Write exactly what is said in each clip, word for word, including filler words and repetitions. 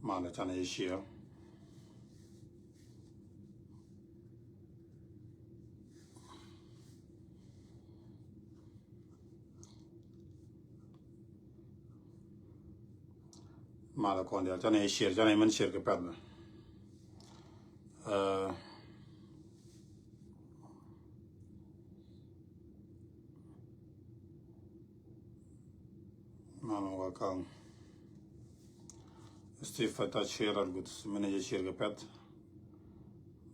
Malɛ, canɛ jɛ share. Malɛ kɔn diaal, canɛ jɛ share, canɛ jɛ mɛn share kɛ pɛ̈th mɛ. Eh, Malɛ wä kaŋ. Steve Fatah share al gut, mɛn jɛ share kɛ pɛ̈th.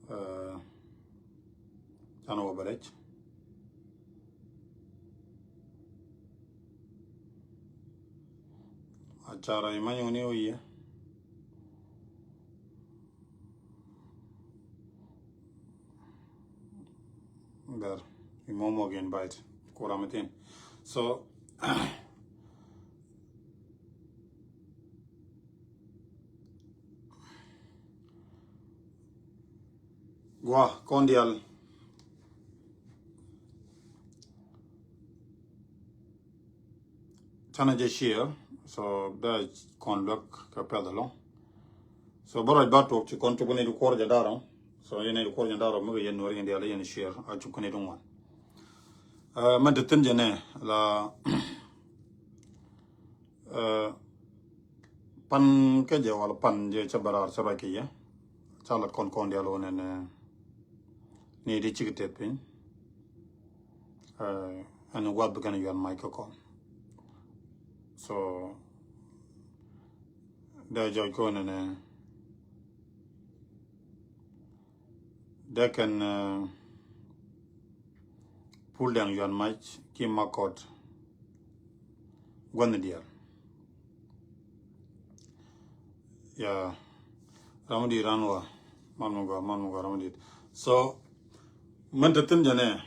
Eh, canɛ wä bɛ rɛc. A cara imanyoni oye. Ber, imomok invite. Kura mitin. So, gua, kɔn dial. Canɛ jɛ share, so da kɔn luäk kɛ pɛ̈th ɛlɔ̱ŋ. So bä ruac ba tuɔk ci kɔn cuk ni di kuɔr jɛ darɔ. So yɛn ni di kuɔr jɛ darɔ mi kɛ yɛn nuɔr yɛn dial yɛn share a cuk ni di ŋuan. Eh, mɛn ti thin jɛ nɛ la, eh, pan kɛ jɛ wala pan jɛ cɛ bɛ raar cɛ ruac kɛ yɛ. Ca lat kɔn kɔn dial wä nɛnɛ ni di cik tɛth piny. Eh, ɛn wath bi kɛn yuan mac kä kɔn. So dee jɔc kɔn ɛnɛ dee kɛn, eh, pul dɛŋ yuan mac ki makɔt gua̱n diɛl. Ya, ram dit ran wa, man mi gua, man mi gua ram dit. So mɛn te thin jɛ nɛ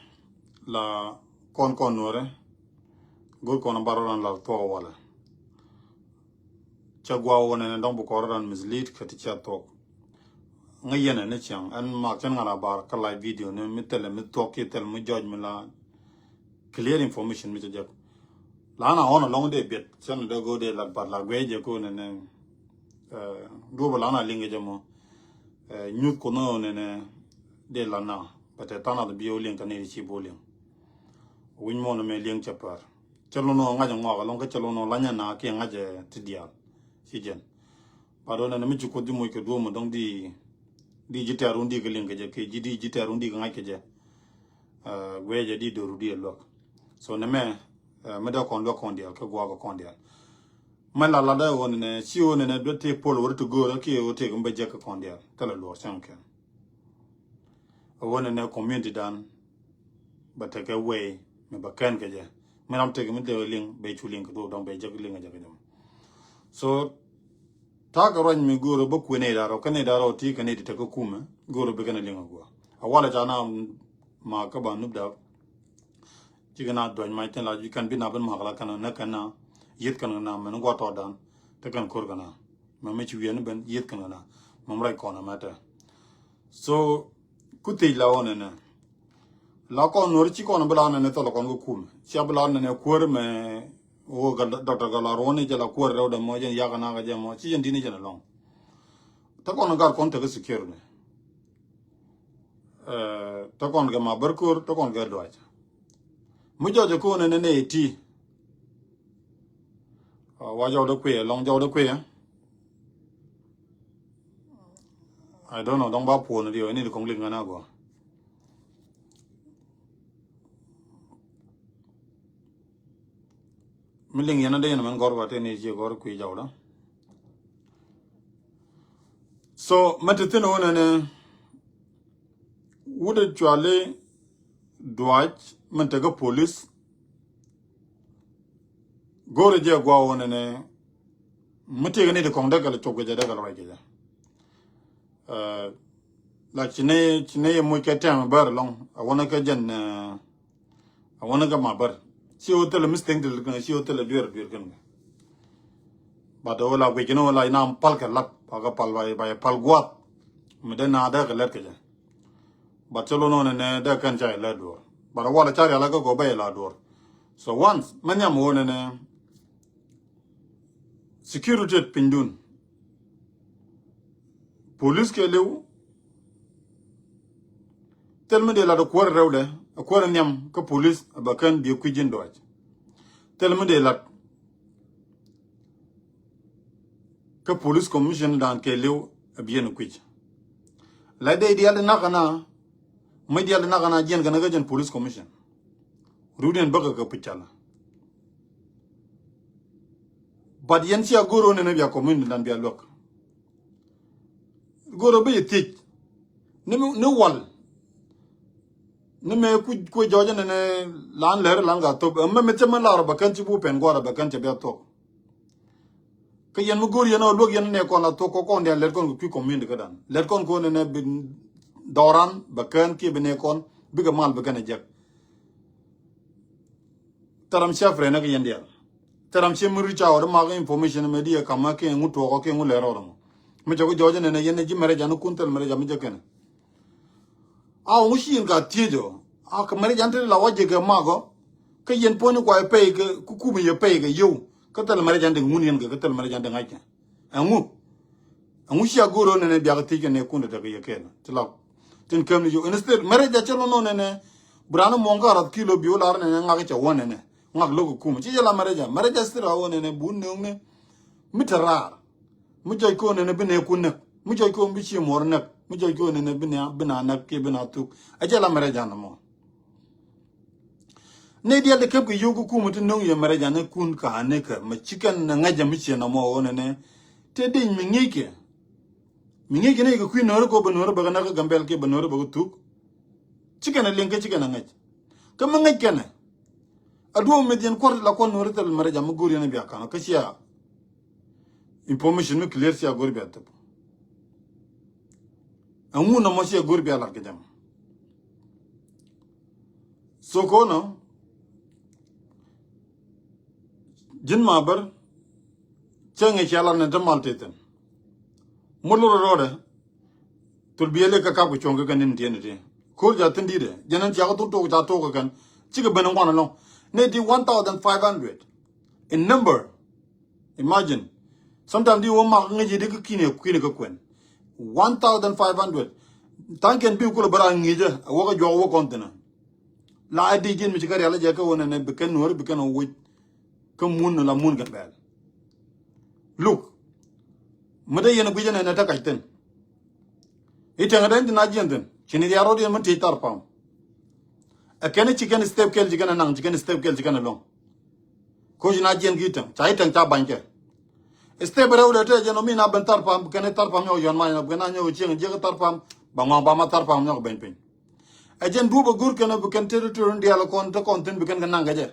la kɔn kɔn nuɔrɛ go̱r kɔn bar ran la thuɔk walɛ. Cɛ gua wä nɛnɛ dɔŋ bi kɔr ran mislead kɛ ti cɛ thuɔk. Ŋä yɛn ni ciaŋ ɛn mak cɛn ŋa la bar kä live video ni mi thilɛ mi thuɔk ki thilɛ mi judge mi la clear information mi cɛ jek. La na ɣɔn alɔŋ dee biɛt cɛn dee go̱o̱r dee lat bat la guiɛ jɛ ko nɛnɛ. Eh, duɔbä la na liŋ kɛ jɛ mɔ. Eh, nyuth kunä nɛnɛ dee la na bɛ tɛ than ath bi wä liŋ kä ni di ci bo liŋ. Wi̱ny mɔ nɛ mɛ liŋ cɛ pär. Cɛ lo̱n ŋa̱c ŋɔak alɔŋ kä cɛ lo̱n la nyɛ na kiɛ ŋa̱c ti diaal. Ci jɛn. Ba dɔn ɛn mi ci Kuoth ji̱ moc kɛ duɔ̱ɔ̱m mi dɔ̱ŋ di, di ji̱ tɛɛr wun di kɛ liŋ kɛ jɛ kɛ ji̱ di ji̱ tɛɛr wun di kɛ ŋa̱c kɛ jɛ. Eh, guiɛ jɛ di do̱ru di ɛ luäk. So nɛ mɛ, eh, mi dee kɔn luäk kɔn diaal kɛ gua̱a̱k kɔn diaal. Mɛ la la dee ɣöö nɛnɛ ci ɣöö nɛnɛ duet ti pol wä ri ti go̱o̱rä kiɛ ɣöö tëëk mi bɛ jek kɛ kɔn diaal thilɛ luɔr cäŋ kɛn. A wä nɛnɛ community dan bɛ tekɛ way mi bɛ kɛn kɛ jɛ. Mi ram tekɛ mi dee liŋ bɛ cu liŋ kɛ duɔ̱ɔ̱p dɔ̱ŋ bɛ jek liŋ kɛ jɛ kɛ jɛ mɔ. So ta̱a̱ kɛ ruac mi go̱o̱rä bä kuëë nɛy da̱rɔ kä nɛy da̱rɔ ti kɛ nɛy ti tekɛ kumɛ go̱o̱rä bikɛ nɛ liŋ a guɔ. A walɛ ca na ma kä ba nup dak. Cikɛ na duɔ̱c mac tin la ji̱ kɛn bi na ben mak la kɛn nɛ kɛn na yieth kɛn na mɛn guɔ tɔɔdan te kɛn ko̱r kɛn na mɛ mi ci wiɛn ben yieth kɛn na mɛ mi ruac kɔn mɛ tɛ. So ku thiec la ɣɔn ɛnɛ la kɔn nuɔr ci kɔn bi la nɛnɛ thɔl kɔn kɛ kum cia bi la nɛnɛ kuäär mɛ wä kɛ dɔktɔr kɛ la ruɔni jɛ la kuäär rɛw dɛ mɔ jɛn yak na kɛ jɛ mɔ ci jɛn dini jɛn alɔŋ. Te kɔn gat kɔn tekɛ security. Eh, te kɔn kɛ ma bär ko̱r te kɔn kɛ duac. Mi jɔc kɛ kɔn ɛnɛ nɛ ti. Ah, wa jɔw de kuiɛ lɔŋ jɔw de kuiɛ. I don't know dɔŋ ba puɔn di wä ni di kɔŋ lik ŋa na gɔ. Mi liŋ yɛn a dee yɛn mɛn gɔr ba te ni jiɛ gɔr kuiɛ jɔw da. So mɛ ti thin wä nɛnɛ wut cuali duac mɛn tekɛ police. Go̱o̱rɛ jɛ gua̱a̱ wä nɛnɛ mi tekɛ ni ti kɔŋ dee kɛl cop kɛ jɛ dee kɛl ruac kɛ jɛ. Eh, la ci ni ci ni muc kɛ tɛm bär lɔŋ a wä ni kɛ jɛn, eh, a wä ni kɛ ma bär. Ci wä thilɛ mi thing thil kɛn ci wä thilɛ duer duer kɛn. But wä la guic kɛn wä la inam pal kɛ lap a kɛ pal ba ba pal guath. Mi dee na dee kɛ lɛt kɛ jɛ. But cɛ lo̱n wä nɛnɛ dee kɛn ca ilɛ duɔr. But wala ca rial a kɛ gɔ bɛ ila duɔr. So once mɛ nhiam wä nɛnɛ security pinyduun. Polis kɛɛliw thil mi dee lat ɛ kuäär rɛwdɛ, ɛ kuäär nhiam kä polis ɛ bɛ kɛn bi kui̱ ji̱n dɔɔc. Thil mi dee lat kä polis commission dan kɛɛliw ɛ bi yɛn kui̱. La dee diaal di nak ɛna, mi diaal di nak ɛna jiɛn kɛn kä jɛn polis commission. Rut yɛn bäkɛ kɛ pi̱c cala. But yɛn cia go̱r ɣän ɛn ɛ bia community dan bia luäk. Go̱r ɣän bi yɛ thiec ni, ni wal ni mɛ ku, ku jɔɔc ɛn ɛn lan lɛr lan ka thop ɛmɛ mi cɛ mɛ lar bɛ kɛn ci bu pɛn guar bɛ kɛn cɛ bia thok. Kä yɛn mi go̱r yɛn ɔ luäk yɛn nɛ kɔn la thok kɔ kɔn dian lɛt kɔn kɛ kui̱ community kä dan lɛt kɔn kɔn ɛn ɛ bi dɔran bɛ kɛn kiɛ bi nɛ kɔn bikɛ mal bɛ kɛn ɛ jɛk. Thɛram cia friend kä yɛn diaal. Thɛram cia mi reach out mak information mɛ di ɛ kamä kɛ ŋu tuɔkɔ kɛ ŋu lɛr ɔ rɔmɔ. Mi cɛ ku jɔɔc ɛn ɛn ɛ yɛn ɛ ji̱ mɛrɛ jan kun thil mɛrɛ jan mi jɛ kɛn. A ŋu ci yɛn ka thiec ɔ a kɛ mɛrɛ jan ti la wa jɛ kɛ mak ɔ. Kä yɛn puɔ̱ny kua yɛ pɛy kɛ kukumɛ yɛ pɛy kɛ yio̱w. Kä thil mɛrɛ jan di ŋun yɛn kɛ kä thil mɛrɛ jan di ŋa̱c kɛ. Ɛŋu? Ɛŋu cia go̱o̱r ɣän nɛnɛ biak thiec kɛ nɛ kun dee tekɛ yɛ kɛɛl ti la tin käm ni yio̱w instead mɛrɛ jan cɛ lɔnɔ nɛnɛ. Bi raan muɔ̱ŋ kä rath kilo bi wä lar nɛnɛ ŋak cɛ wä nɛnɛ ŋak lo̱k kum ci jɛ la mɛrɛ jan mɛrɛ jan stir a wä nɛnɛ bun nööŋ ni. Mi te raar mi jɔc ko̱n nɛnɛ bi nɛ kun näk mi jɔc ko̱n bi cie muɔr näk mi jɔc ko̱n nɛnɛ bi na bi na näk kiɛ bi na thuk. A jɛ la mɛrɛ jan mɔ. Nɛ diɛl di käp kɛ yio̱w kä kumä ti no̱ŋ yɛ mɛrɛ jan ni kun ka ni kɛ mɛ ci kɛn ni ŋäc jɛ mi ciɛ nɔmɔ ɣöö nɛnɛ. Te deny mi ŋi̱i̱c kɛ mi ŋi̱i̱c kɛ ni kɛ kui̱ no̱ri kɛ wä bɛ no̱ri bɛ kɛ näk kä Gambɛl kiɛ bɛ no̱ri bɛ kɛ thuk. Ci kɛn a liŋ kä ci kɛn a ŋäc. Kä mi ŋäc kɛn ɛ a duɔ̱ɔ̱p mi dhiɛn kuɔr la kuɔn no̱ri thil mɛrɛ jan mi go̱o̱r yɛn a bia ka̱n kä cia. Information mi clear cia go̱o̱r bia thop. Ɛŋu nɔmɔ cia go̱o̱r bia lat kɛ jam. So ko̱nɔ ji̱n ma bär. Cäŋ i̱ cia lat ni te mal te thi̱n. Mut lurɛ rɔɔdɛ. Thul biɛli kä kap kɛ cuɔ̱ŋ kä kɛ ni̱n tiɛn iti ko̱r ca thi̱n di̱i̱dɛ jɛn ɛn ciakä thuk tok ca tok kɛ kɛn. Cikɛ ben in kuan ɛlɔ̱ŋ. Ni ti one thousand five hundred in number. Imagine. Sometimes di wä mak ŋäc yidi kä ki̱n ɛ kui̱n kä kuɛn. One thousand five hundred. Tha̱a̱ŋkiɛn bi kulɛ bä ra ŋi̱i̱cä ɛ wä kä juɔk wä kɔn thi̱n ɛ. La ɛ di ji̱n mi ci kä rial ɛ jɛ kä wä nɛnɛ bi kɛn nuɔ̱ɔ̱ri bi kɛn ɛ wec. Kä mun la mun kɛ bɛl. Luk. Mi dee yɛn ɛ gui̱cä nɛnɛ te kac thi̱n. I̱ tɛŋɛ dee in ti na jiɛn thi̱n ci ni diaal rɔ̱diɛn mi tiec thar pam. Ɛ kɛn ci kɛn step kɛl ci kɛn ɛ naŋ ci kɛn step kɛl ci kɛn ɛ lo̱ŋ. Koci na jiɛn ki i̱ tɛŋ ca i̱ tɛŋ ca banykɛ. Step rɛw dee te jɛn ɔ mi na ben thar pam kɛn thar pam nyɔk yɔn mac na ben na nyɔk cieŋ jiɛk thar pam ba ŋɔaŋ ba ma thar pam nyɔk ben piny. Ɛ jɛn duɔp ɛ go̱r kɛn ɔ bi kɛn territory in diaal kɔn te kɔn thi̱n bi kɛn kɛ naŋ kɛ jɛ.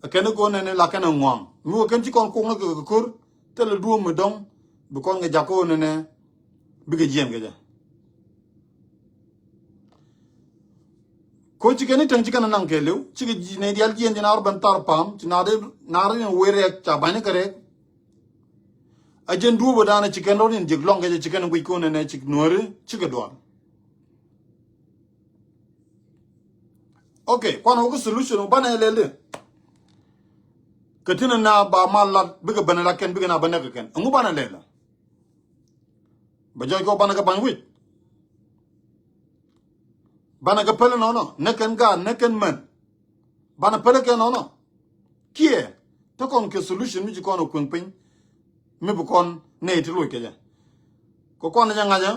Ɛ kɛn ɛ go̱r nɛn ila kɛn ɛ ŋɔaŋ mi wä kɛn ci kɔn kuŋ ɛ kɛ kɛ ko̱r. Thilɛ duɔ̱ɔ̱m mi dɔ̱ŋ bi kɔn kɛ jak ko̱r nɛnɛ. Bikɛ jiɛn kɛ jɛ. Ko̱ ci kɛn i̱ täŋ ci kɛn ɛ naŋ kɛɛliw cikɛ nɛy diaal jiɛn ci naar ben thar pam ci naar naar in wee rɛɛk ca ba̱ny kɛ rɛɛk. A jɛn duɔ̱ɔ̱p ɛ da̱a̱n ci kɛn rɔ̱t in jiɛk lɔ̱ŋ kɛ jɛ ci kɛn guic ko̱n ɛnɛ ci nuääri cikɛ dual. Ok, kuan wä kä solution wä banɛ lɛl di. Kɛ tin na ba mal lat bikɛ ben la kɛn bikɛ na ba nɛk kɛ kɛn ɛŋu banɛ lɛl. Bɛ jɔc kɔ banɛ kɛ ba̱ny wi̱c. Banɛ kɛ päl nɔnɔ nɛ kɛn gaat nɛ kɛn män. Banɛ päl kɛ nɔnɔ. Kiɛ te kɔn kɛ solution mi ci kɔn ɛ kueŋ piny. Mi bi kɔn nɛy ti loc kɛ jɛ. Kɛ kɔn jɛ ŋa̱cä.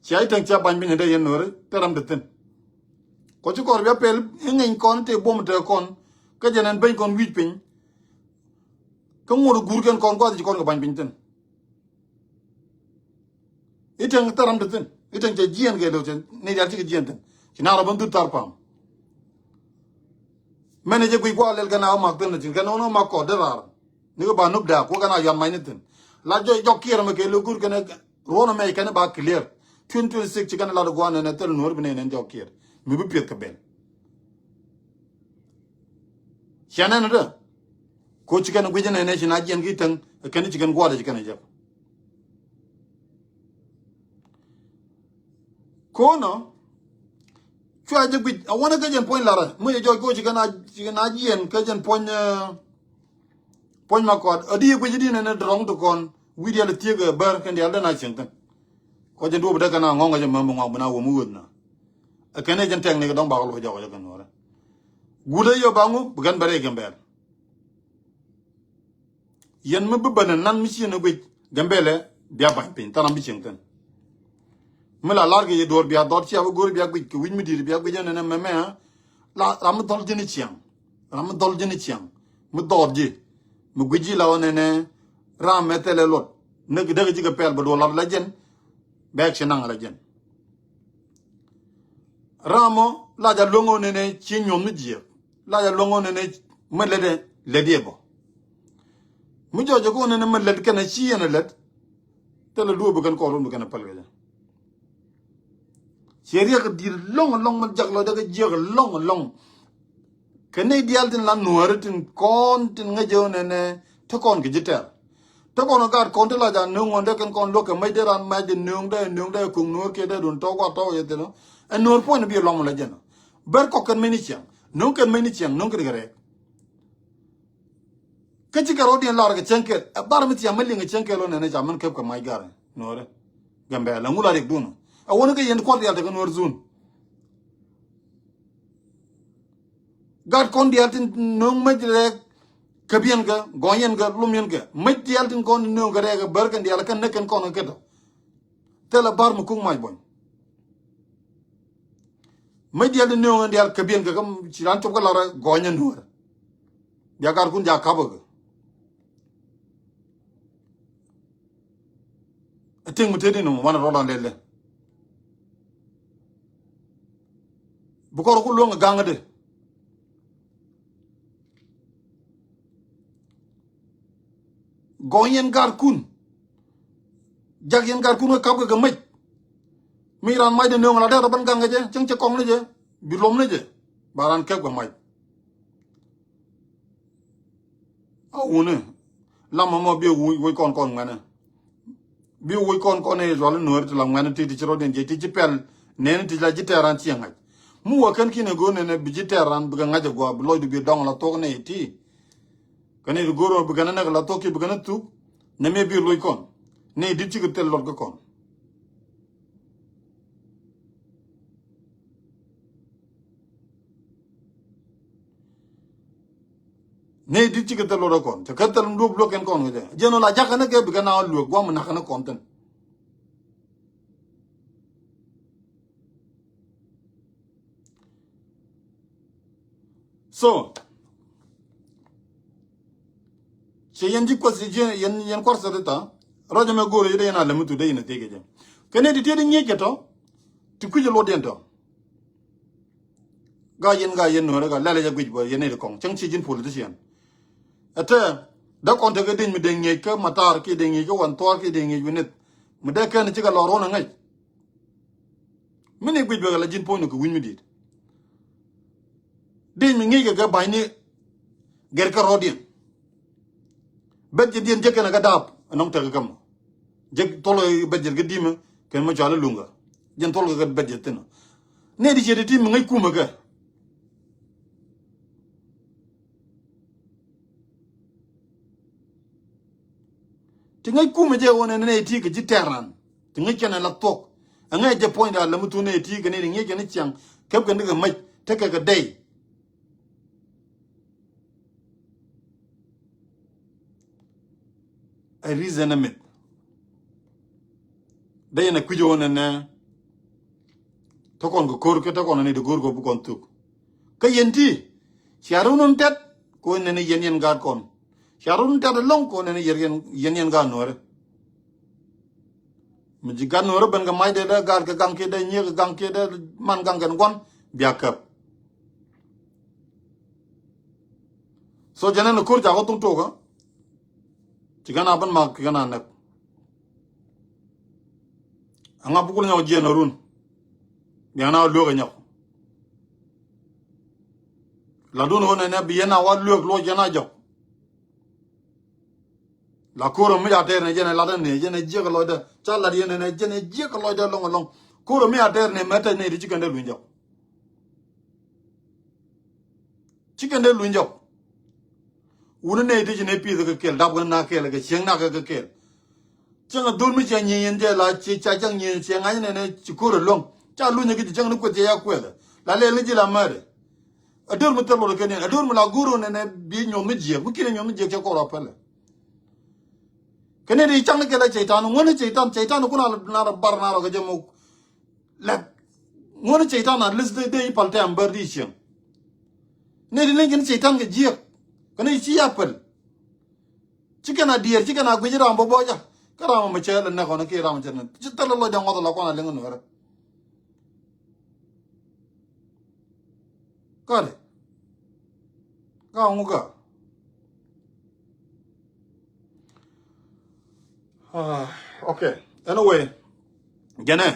Cia i̱ täŋ cia ba̱ny piny ɛ dee yɛn no̱ri te ram te thi̱n. Kɔ ci kɔr bia pɛl i̱ ŋeny kɔn te buɔ̱m te kɔn. Kä jɛ nɛn beny kɔn wi̱c piny. Kä ŋuɔ̱t ɛ guur kɛn kɔn gua̱th ci kɔn kɛ ba̱ny piny thi̱n. I̱ tɛŋ thar ram te thi̱n i̱ tɛŋ cɛ jiɛn kɛ lo̱c ni diaal cikɛ jiɛn thi̱n. Ci na rɔ ben dhut thar pam. Mɛn i̱ jɛ guic gua̱a̱k lɛl kɛn a wä mak thi̱n ni thi̱n kɛn wä mak kɔt dee raar. Ni kɛ ba nup daak wä kɛn a yuan mac ni thi̱n. La jɔc jɔk kiɛr mɛ kɛ lo̱c guur kɛn ruɔ̱n mɛ kɛn ba clear. Twenty twenty six ci kɛn lat gua̱a̱k nɛn ɛ thil nuɔ̱ɔ̱r bi nɛn ɛn jɔk kiɛr mi bi piɛth kɛ bɛl. Cia nɛn dä. Ko ci kɛn guic nɛn ci na jiɛn ki täŋ kɛn ci kɛn guɔdɛ ci kɛn jɛk. Ko̱nɔ cua jɛ guic a wanɛ kä jɛn puɔ̱ny larɛ mi jɛ jɔc ko ci kɛn a jiɛn kä jɛn puɔ̱ny. Puɔ̱ny ma kɔt a di guic di nɛn drɔŋ ti kɔn wi̱i̱ diaal thiek bär kɛn diaal dɛn a cieŋ thi̱n. Kɔ jɛn duɔ̱p dee kɛn a ŋɔ̱ŋ kɛ jɛ mɛ mi ŋɔak bi na wä mi ɣöth na. Ɛ kɛn ɛ jɛn tɛk ni kɛ dɔ̱ŋ bakɛ luɔc jɔk jɛ kɛn wärɛ. Guut ɛ yɔ ba ŋu bi kɛn bɛ rɛy Gambɛl. Yɛn mi bi bänɛ nan mi ciën ɛ guic Gambɛl ɛ bia ba̱ny piny tharam bi cieŋ thin. Mi la lar kɛ yɛ duɔ̱ɔ̱r bia dhɔt cia bi go̱o̱r bia guic kɛ wi̱c mi di̱i̱t bia guic ɛn ɛn ɛmɛ mɛ. La ram mi dhɔl ji̱n i̱ ciaŋ. Ram mi dhɔl ji̱n i̱ ciaŋ. Mi dhɔɔr ji̱. Mi gui̱c ji̱ la ɣän ɛnɛ. Ram mɛ thɛlɛ luɔt. Näk däk ji̱ kɛ pɛl bɛ duɔl lat la jɛn. Bɛɛk ci naŋ la jɛn. Ram mɔ la ja luäŋ ɣän ɛnɛ ci nyuɔ̱th mi jiɛk. La ja luäŋ ɣän ɛnɛ mi lɛt ɛ lɛt yɛ bɔ. Mi jɔc jɛ ɣän ɛnɛ mi lɛt kɛn ɛ ci yɛn ɛ lɛt. Thilɛ duɔ̱ɔ̱p bi kɛn kɔɔr wun bi kɛn ɛ päl kɛ jɛ. Ciɛ riɛk di̱t lɔŋ lɔŋ mi jak lɔcdɛ kɛ jiäk lɔŋ lɔŋ. Kɛ nɛy diaal tin la nuääri tin kɔn tin ŋäc jɛ ɣän ɛnɛ te kɔn kɛ ji̱ tɛr. Te kɔn ɛ gaat kɔn ti la ja nööŋ ɣän dee kɛn kɔn luäk kɛ mäc dee ran mac jɛ nööŋ dee nööŋ dee kuŋ nuäär kiɛ dee dun tɔ̱ gua̱a̱th tɔ̱ yɛ thilɛ. Ɛ nuäär puɔ̱ny ni bi lɔm lɛ jɛn ɔ. Ber kɔk kɛn mäc ni ciaŋ nööŋ kɛn mäc ni ciaŋ nööŋ kɛn kɛ rɛɛk. Kä cikɛ rɔ̱diɛn lar kɛ cäŋ kɛl ɛ bar mi thiam mi liŋ kɛ cäŋ kɛl ɣän ɛn ɛ ca mɛn käp kɛ mac garɛ nuɔ̱ɔ̱rɛ. Gambɛl ɛŋu la riɛk duun ɛ wä ni kɛ yɛn kua̱r diaal tekɛ nuɔ̱ɔ̱r dhun. Gat kɔn diaal tin no̱o̱ŋ mec rɛɛk käp yɛn kɛ gɔ̱ny yɛn kɛ lum yɛn kɛ mec diaal tin kɔn no̱o̱ŋ kɛ rɛɛk kɛ bär kɛn diaal kɛn näk kɛn kɔn kɛ kɛt ɔ. Thilɛ bar mi kuŋ mac buɔ̱ny. Mec diaal tin no̱o̱ŋ yɛn diaal käp yɛn kɛ kä ci raan cop kä lar gɔ̱ny yɛn nuɔ̱ɔ̱rɛ. Bia gat kun ja kap ɛ kɛ. Ɛ tiŋ mi tëëdi ni mɔ banɛ rɔɔdan lɛl lɛ. Bi kɔr ku luäŋ ɛ gaŋ ɛ dee. Gɔ̱ny yɛn gat kun. Jak yɛn gat kun kä kap kɛ kɛ mec. Mi ran mac dee nööŋ la dee rɔ ben gaŋ kɛ jɛ cäŋ cɛ kɔŋ ni jɛ. Bi luɔm ni jɛ. Ba ran kɛp kɛ mac. A wuni lamä mɔ bi wuc wuc kɔn kɔn ŋuɛnɛ. Bi wuc kɔn kɔn i̱ rual i̱ nuɔ̱ɔ̱ri ti la ŋuɛnɛ ti ti ci rɔ̱diɛn jiɛc ti ci pɛl nɛɛni ti la ji̱ tɛɛr an ciɛ ŋa̱c. Mi wä kɛn ki̱n ɛ go̱o̱r nɛnɛ bi ji̱ tɛɛr an bikɛ ŋa̱c ɛ gua̱a̱ bi lɔcdu bi dɔŋ la thuɔ̱k nɛy ti. Kɛn i̱ go̱o̱r ɔ bi kɛn ɛ näk la thuɔ̱k kiɛ bi kɛn ɛ thuk nɛ mi bi luc kɔn nɛy di̱t cikɛ thil luɔt kä kɔn. Nɛy di̱t cikɛ thil luɔt ɛ kɔn cɛ kä thil luɔp luɔk kɛn kɔn kɛ jɛ jɛn ɔ la jakä ni kɛ bikɛ na luɔk guam nak kɛn kɔn thin. So cɛ yɛn ji̱ kuɔth ci ji̱ yɛn yɛn kuar sɛ ti tha. Rɔc ɛmɛ go̱o̱r yɛ dee yɛn a lɛm mi thu dee yɛn a thiec kɛ jɛ. Kɛ nɛy ti tiet i̱ ŋi̱i̱c kɛ tɔ ti kui̱c ɛ luɔt yɛn tɔ. Ga yɛn ga yɛn nuɔ̱ɔ̱rɛ ga lɛl jɛ guic bä yɛn ni di kɔŋ cäŋ ci ji̱n politician. Ɛ tɛ dee kɔn tekɛ deny mi dee ŋi̱eec kä matar kiɛ dee ŋi̱eec kä wan thuɔ̱ɔ̱r kiɛ dee ŋi̱eec wi̱nith. Mi dee kɛn cikɛ lɔ ruɔ̱n ɛ ŋäc. Mi ni guic bɛ kɛ la ji̱n puɔ̱ny ni kɛ wi̱ny mi di̱i̱t. Deny mi ŋi̱eec kɛ kɛ ba̱ny ni gɛr kä rɔɔdiɛn. Bɛt jɛ diɛn jɛ kɛn ɛ kɛ daap ɛ nɔŋ tekɛ käm. Jɛ thol ɛ bɛt jɛ kɛ di̱mɛ kɛn mɛ cual ɛ luŋ kɛ. Jɛn thol kɛ kɛ bɛt jɛ thin ɔ. Nɛ di ciɛ ti ti mi ŋäc kumɛ kɛ. Ti ŋäc kumɛ jɛ ɣöö nɛ nɛ ti kɛ ji̱ tɛɛr ran ti ŋäc kɛn ɛ la thuɔ̱k. Ɛ ŋäc jɛ puɔ̱ny daal lämi thun nɛ ti kɛ nɛ ti ŋi̱eec kɛn i̱ ciaŋ kɛp kɛn ti kɛ mäc tekɛ kɛ dɛy. A reason a mith. Dee yɛn a kui̱c ɣöö nɛnɛ. Te kɔn kɛ ko̱r kä te kɔn ni di go̱o̱r kɔ bi kɔn thuk. Kä yɛn ti cia run in tɛt kɛ ɣöö nɛnɛ yɛn yɛn gaat kɔn. Cia run in tɛt alɔŋ kɛ ɣöö nɛnɛ yɛn yɛn yɛn gaat nuɔ̱ɔ̱rɛ. Mi ji̱ gat nuɔ̱ɔ̱rä ben kɛ mac dee dee gat kɛ gaŋ kiɛ dee nyiek kɛ gaŋ kiɛ dee man gaŋ kɛn gua̱n bia käp. So jɛn ɛn ko̱r ca kɔ thuk tokä. Ci kɛn a ben mak kɛ kɛn a nɛk. Aŋa bukul nyɔk jiɛn a run. Bian a luek a nyɔk. La dun ɣän ɛn ɛ bi yɛn a wa luek luɔc jɛn a jɔk. La ko̱r mi ca tɛɛr ni jɛn ɛ lat ni jɛn ɛ jiäk lɔcdä ca lat yɛn ni jɛn ɛ jiäk lɔcdä lɔŋ lɔŋ. Ko̱r mi ca tɛɛr ni mɛ tɛc ni ti ci kɛn dee luny jɔk. Ci kɛn dee luny jɔk. Wuni ni ti ci ni pi̱th kɛ kɛl dap kɛn na kɛl kɛ cieŋ na kɛ kɛ kɛl. Cäŋ a dhol mi cia nyieny yɛn jɛ la ci ca cäŋ nyieny cia ŋa̱c nɛnɛ ci ko̱r a luäŋ. Ca lunyɛ ki ci cäŋ ni kueth cia ya kueth. La lɛl ni ji̱ la mɛri. A dör mi thil luɔt kɛ niɛn. A dör mi la go̱r nɛnɛ bi nyuɔth mi jiɛk. Mi kiɛ nyuɔth mi jiɛk cɛ kɔr a pɛlɛ. Kɛ ni di cäŋ ni kɛ la cɛytan. Ŋuɔ̱n ni cɛytan. Cɛytan kun a na bar na rɔ kɛ jɛ muk. Lɛk. Ŋuɔ̱n ni cɛytan a lis de de ipal tɛm bär di cieŋ. Ni di ni kɛ ni cɛytan kɛ jiɛk. Kɛ ni ci ya pɛl. Ci kɛn a diɛɛr, ci kɛn a guic ram bä bɔc a. Kä ram a mɛ cɛ lɛ nɛk ɣɔn kiɛ ram a cɛ nɛ. Ci thilɛ lɔcdɛ ŋɔth la kɔn a liŋ nuɛrɛ. Kare. Ka ŋu ka. Ah, okay. Anyway, jɛnɛ.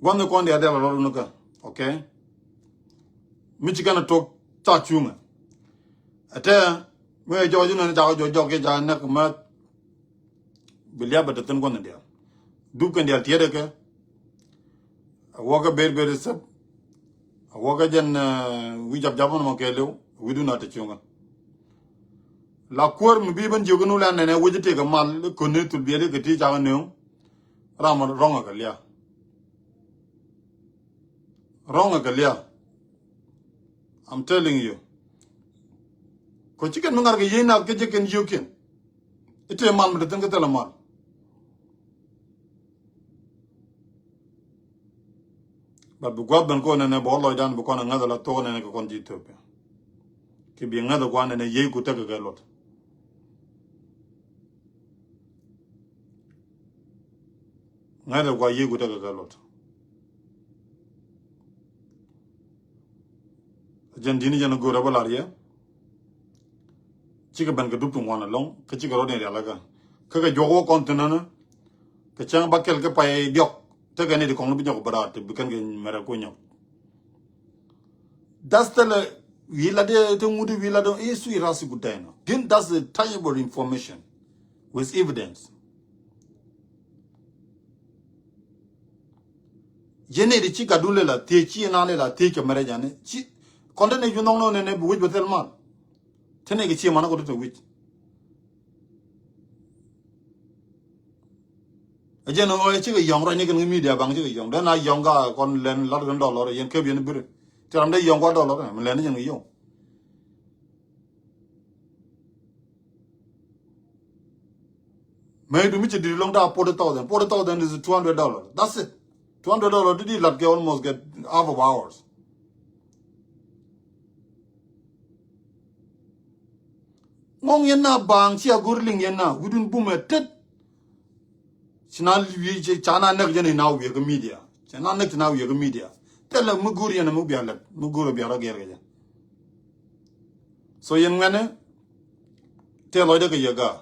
Gua̱n ni kɔn diaal diaal a rɔɔd wun kä. Okay. Mi ci kɛn a tok ca cuŋɛ. Ɛ tɛ mi ɛ jɔɔc inɔni ca kɛ jɔɔc jɔɔk kiɛ ca kɛ näk mɛ. Bi liap bɛ te thin gua̱n ni diaal. Dup kɛn diaal tiɛt ɛ kɛ. A wä kɛ ber ber sɛp. A wä kɛ jɛn, eh, wi̱c jap jap mɔnɔ mɔ kɛɛliw wi̱cdun a te cuŋä. La kuäär mi bi ben jiök in wulɛ nɛnɛ wi̱c itek kɛ mal kön ni thul biɛt ikɛ ti cak in nööŋ. Ram rɔ̱ŋ a kɛ liak. Rɔ̱ŋ a kɛ liak. I'm telling you. Kɔ ci kɛn mi ŋa̱r kɛ yiey nath kɛ jɛ kɛn yio̱kiɛn. I̱ tëë mal mi te thi̱n kä thilɛ mal. But bi gua̱th ben kɔn nɛnɛ bɛ wä lɔcdan bi kɔn a ŋäth ala thok nɛnɛ kɛ kɔn ji̱ Ethiopia. Kɛ bi ŋäth a gua̱n nɛnɛ yiey ku tekɛ kɛ luɔt. Ŋäth a gua̱n yiey ku tekɛ kɛ luɔt. Jɛn di̱t ni jɛn go̱o̱rä bä lar yɛ. Cikɛ ben kɛ dup ti ŋuan ɛlɔ̱ŋ kä cikɛ rɔ̱diɛn rial kä. Kä kɛ juɔk wä kɔn thin nänä. Kɛ cäŋ ba kɛl kä pay diɔk. Tekɛ ni ti kɔŋ ni bi nyɔk bä raat ti bi kɛn kɛ mɛrɛ ku nyɔk. Das thilɛ wi̱i̱ lat dee te ŋut wi̱i̱ lat dee i̱ sui ras i̱ gut dɛn. Din, that's the tangible information with evidence. Yɛn ni di ci gatdu lɛ la thiec ci na lɛ la thiec kɛ mɛrɛ jani ci kɔn te ni ju nhɔŋ nɔ nɛ nɛ bi wi̱c bɛ thil mal. Te ni kɛ ci man kɔ te te wi̱c. A jɛn ɔ ci kɛ yɔŋ rɔ ni kɛn kɛ media baŋ ci kɛ yɔŋ dee na yɔŋ ka kɔn lɛn lat kɛn dɔlɔr yɛn kɛp yɛn biri. Ti ram dee yɔŋ kua dɔlɔr mɛ lɛn ni jɛn kɛ yɔŋ. Mɛ du mi ci diri lɔŋ ta forty thousand. Forty thousand is two hundred dollars. That's it. Two hundred dollars di di lat kɛ almost get half of hours. Ŋɔŋ yɛn na baaŋ ci a go̱r liŋ yɛn na wi̱dun bumɛ tet. Ci na wi̱i̱ ci ca na näk jɛn ina wi̱i̱ kä media. Ci na näk ci na wi̱i̱ kä media. Thilɛ mi go̱r yɛn mi bia lɛt mi go̱r bia rɔ gɛr kɛ jɛ. So yɛn ŋuɛnɛ tɛɛ lɔcdɛ kɛ yɛ gaa.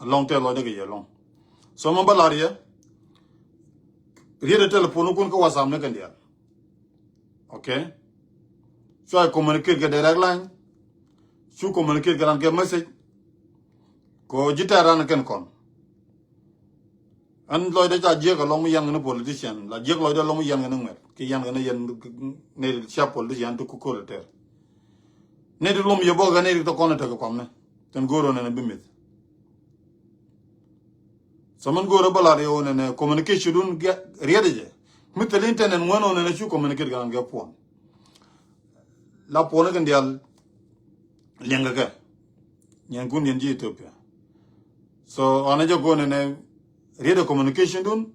Alɔŋ tɛɛ lɔcdɛ kɛ yɛ lɔŋ. So mɛ bä lar yɛ. Riet ɛ telephone kun kä WhatsApp ni kɛn diaal. Okay. Cua communicate kɛ direct line. Cu communicate kɛ ran kɛ message. Kɔ ji̱ tɛɛr ran kɛn kɔn. Ɛn lɔcdɛ ca jiäk alɔŋ mi yɛn kɛ ni politician la jiäk lɔcdɛ alɔŋ mi yɛn kɛ ni ŋuɛt ki yɛn kɛ ni yɛn ni cia politician ti kukol tɛɛr. Ni di lom yɛ bɔk kɛ ni ri tɔ kɔn tekɛ kɔmni. Tɛn go̱o̱r ɔ nɛn bi mith. So min go̱o̱rä bä lar yɛ wä nɛnɛ communication dun riɛt jɛ. Mi thil internet ŋuɛn wä nɛnɛ cu communicate kɛ ran kɛ puɔn. La puɔn kɛ dial liɛŋ kɛ kɛ. Nyɛn kun yɛn ji̱ Ethiopia. So ɣan jɛ go̱o̱r nɛnɛ riɛt communication dun.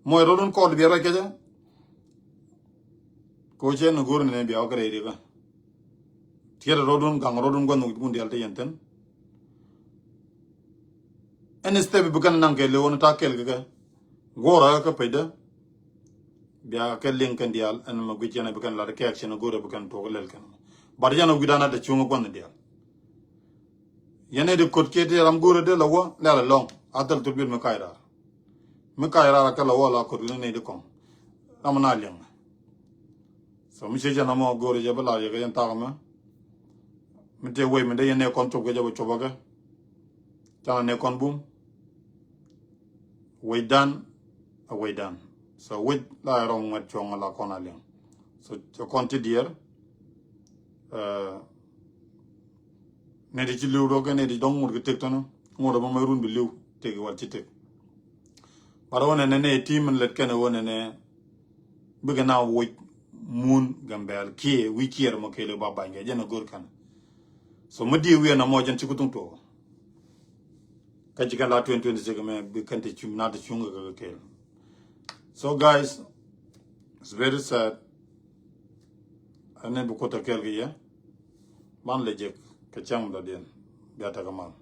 Mɔc rɔ dun kɔɔl biɛ rɔ kɛ jɛ. Ko cɛ ni go̱o̱r nɛnɛ biɛ wä kɛ rɛy rikä. Tiɛt rɔdun gaŋ rɔdun gua̱n nhok jukun dial te yɛn thin. Ɛn step bi kɛn naŋ kɛ lewä ni ta̱a̱ kɛl kɛ kɛ. Guɔ̱rä kä pecdä. Bia kɛ liŋ kɛn dial ɛn mɛ guic yɛn bi kɛn lat kɛ action go̱rä bi kɛn tuɔk lɛl kɛn. Bat yɛn wi̱dan a te cuŋ gua̱n dial. Yɛn ɛ di ko̱t kiɛ ti ram go̱rä dee la wä lɛl alɔŋ a thil thurbil mi kac raar. Mi kac raar a kɛ la wä la ko̱t wi̱n ni di kɔŋ. Ram na liɛŋ. So mi ciec jɛn amɔ go̱o̱ri jɛ bi lar yɛ kɛ jɛn thak mɛ. Mi tëë wec mi dee yɛn nɛ kɔn cop kɛ jɛ bɛ cop akɛ. Canɛ nɛ kɔn bum. Wecdan a wecdan. So wec la yɛ rɔm ŋuɛt cuɔ̱ŋ la kɔn a liɛŋ. So cɛ kɔn ti diɛɛr. Eh, Nɛy ti ci li̱w rɔ kɛ nɛy ti dɔ̱ŋ ŋot kɛ tëk tɔnɔ. Ŋot ɛ bä mɛ run bi li̱w tëk i̱ wal ci tëk. But ɣän ɛnɛ nɛ team in lät kɛn ɛ ɣän ɛnɛ bikɛ na woc mun Gambɛl kiɛ wi̱i̱ kiɛɛr mɔ kɛɛl ɛ ba ba̱ny kɛ jɛn ɛ go̱r kɛn. So mi diɛ wi̱i̱ ɛn ɛmɔ jɛn ci ku thuŋ tuɔɔk. Kä ci kɛn la twenty twenty-six mɛ bi kɛn ti cuŋ na ti cuŋ kɛ kɛ kɛɛl. So guys, it's very sad. Ɛn ni bi kuoth ɛ kɛɛl kɛ yɛ. Ban lɛ jek kɛ cäŋ dɔ̱diɛn. Bia tekɛ mal.